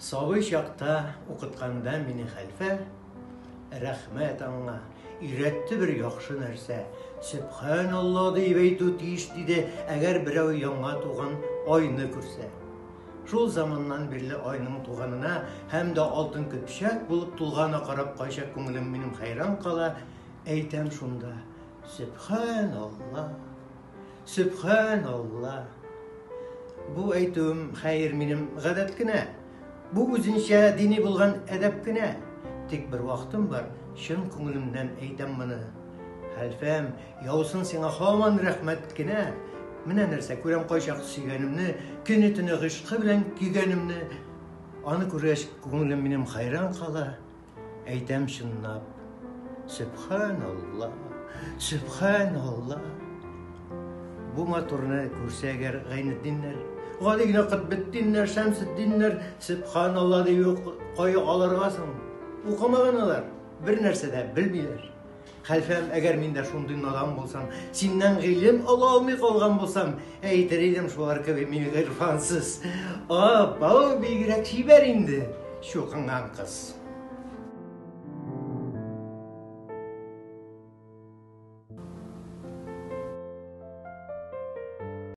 Сабый чакта укытканда мине хәлфә, рәхмәт аңа, өйрәтте бер яхшы нәрсә. Сөбханалла диеп әйтү тиеш, диде, әгәр берәү яңа туган айны күрсә. Шул заманнан бирле айның туганына һәм дә алтын көпчәк булып тулгана карап кайчак күңелем минем хәйран кала, әйтәм шунда, Сөбханалла, Сөбханалла. Бу әйтүем, хәер, минем гадәт кенә. Бу үзенчә дини булган әдәп кенә. Тик бер вакытым бар, чын күңелемнән әйтәм моны. Хәлфәм, яусын сиңа һаман рәхмәт кенә. Менә нәрсә, күрәм кайчак сөйгәнемне, көне-төне гыйшкы белән көйгәнемне. Аны күргәч, күңелем минем хәйран кала. Әйтәм чынлап, сөбханалла, сөбханалла. Бу матурны күрсә әгәр Гайнетдиннәр, гади генә Котбетдиннәр, Шәмсетдиннәр, сөбханалла дип кая алырга соң? Укымаган алар, бер нәрсә дә белмиләр. Хәлфәм, әгәр мин дә шундый надан булсам, синнән гыйлем ала алмый калган булсам, әйтер идем шулар кебек мин гыйрфансыз. Абау, бигрәк чибәр инде, чукынган кыз.